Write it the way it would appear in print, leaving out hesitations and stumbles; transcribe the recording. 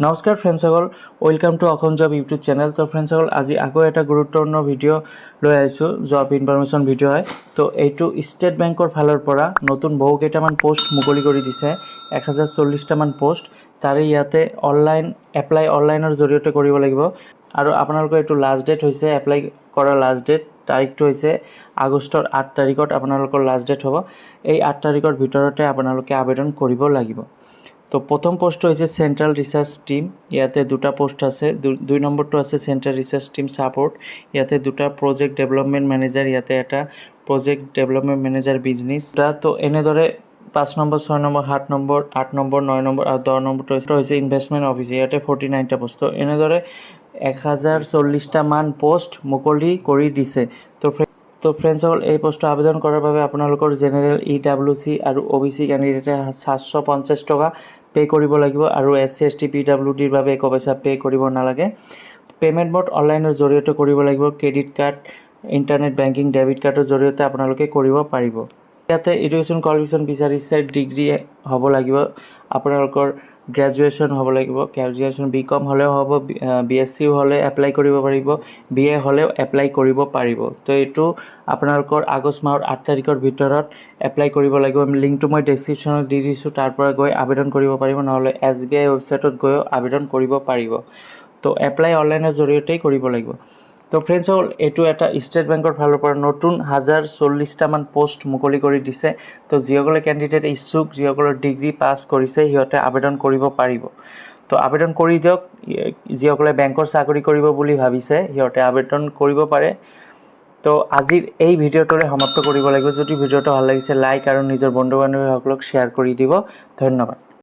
নমস্কাৰ ফ্ৰেণ্ডছসকল, welcome to Assam job YouTube channel. তো ফ্ৰেণ্ডছসকল, আজি আকৌ এটা গুৰুত্বপূৰ্ণ ভিডিঅ' লৈ আহিছোঁ, জব ইনফৰমেশ্যন ভিডিঅ' হয়। তো এইটো ষ্টেট বেংকৰ ফালৰ পৰা নতুন বহু কেইটামান পষ্ট মুকলি কৰি দিছে, 1040টামান পষ্ট। তাৰে ইয়াতে অনলাইন এপ্লাই অনলাইনৰ জৰিয়তে কৰিব লাগিব আৰু আপোনালোকৰ এইটো লাষ্ট ডেট হৈছে, এপ্লাই কৰাৰ লাষ্ট ডেট তাৰিখটো হৈছে আগষ্টৰ 8 তাৰিখত আপোনালোকৰ লাষ্ট ডেট হ'ব। এই 8 তাৰিখৰ ভিতৰতে আপোনালোকে আবেদন কৰিব লাগিব। তো প্ৰথম পষ্টটো হৈছে চেণ্ট্ৰেল ৰিচাৰ্চ টীম, ইয়াতে দুটা পষ্ট আছে। দুই নম্বৰটো আছে চেণ্ট্ৰেল ৰিচাৰ্চ টীম ছাপৰ্ট, ইয়াতে দুটা। প্ৰজেক্ট ডেভেলপমেণ্ট মেনেজাৰ, ইয়াতে এটা। Project development manager business. তো এনেদৰে 5 number, 6 number, 7 number, 8 number, 9 number আৰু 10 নম্বৰটো হৈছে ইনভেষ্টমেণ্ট অফিচ, ইয়াতে 49টা পষ্ট। তো এনেদৰে 1040টামান পষ্ট মুকলি কৰি দিছে। তো ফ্ৰেণ্ডছসকল, এই পষ্টটো আবেদন কৰাৰ বাবে আপোনালোকৰ জেনেৰেল, ইডাব্লিউচি আৰু অ' বি চি কেণ্ডিডেটে 750 টকা পে' কৰিব লাগিব আৰু S C, S T, PW ডিৰ বাবে একো পইচা পে' কৰিব নালাগে। পে'মেণ্ট মোড অনলাইনৰ জৰিয়তে কৰিব লাগিব। Credit card, internet banking, debit কাৰ্ডৰ জৰিয়তে আপোনালোকে কৰিব পাৰিব। ইয়াতে এডুকেশ্যন কোৱালিফিকেশ্যন বিচাৰিছে, ডিগ্ৰী হ'ব লাগিব, আপোনালোকৰ গ্ৰেজুৱেশ্যন হ'ব লাগিব। গ্ৰেজুৱেশ্যন বি কম হ'লেও হ'ব, বি এছ চিও হ'লে এপ্লাই কৰিব পাৰিব, বি এ হ'লেও এপ্লাই কৰিব পাৰিব। তো এইটো আপোনালোকৰ আগষ্ট মাহৰ 8 তাৰিখৰ ভিতৰত এপ্লাই কৰিব লাগিব। লিংকটো মই ডেছক্ৰিপশ্যনত দি দিছোঁ, তাৰ পৰা গৈ আবেদন কৰিব পাৰিব, নহ'লে এছ বি আই ৱেবছাইটত গৈও আবেদন কৰিব পাৰিব। তো এপ্লাই অনলাইনৰ জৰিয়তেই কৰিব লাগিব। তো ফ্ৰেণ্ডছসকল, এইটো এটা ষ্টেট বেংকৰ ফালৰ পৰা নতুন 1040টামান পষ্ট মুকলি কৰি দিছে। তো যিসকলে কেণ্ডিডেট ইচ্ছুক, যিসকলৰ ডিগ্ৰী পাছ কৰিছে, সিহঁতে আবেদন কৰিব পাৰিব। তো আবেদন কৰি দিয়ক। যিসকলে বেংকৰ চাকৰি কৰিব বুলি ভাবিছে, সিহঁতে আবেদন কৰিব পাৰে। তো আজিৰ এই ভিডিঅ'টোৰে সমাপ্ত কৰিব লাগিব। যদি ভিডিঅ'টো ভাল লাগিছে, লাইক আৰু নিজৰ বন্ধু বান্ধৱীসকলক শ্বেয়াৰ কৰি দিব। ধন্যবাদ।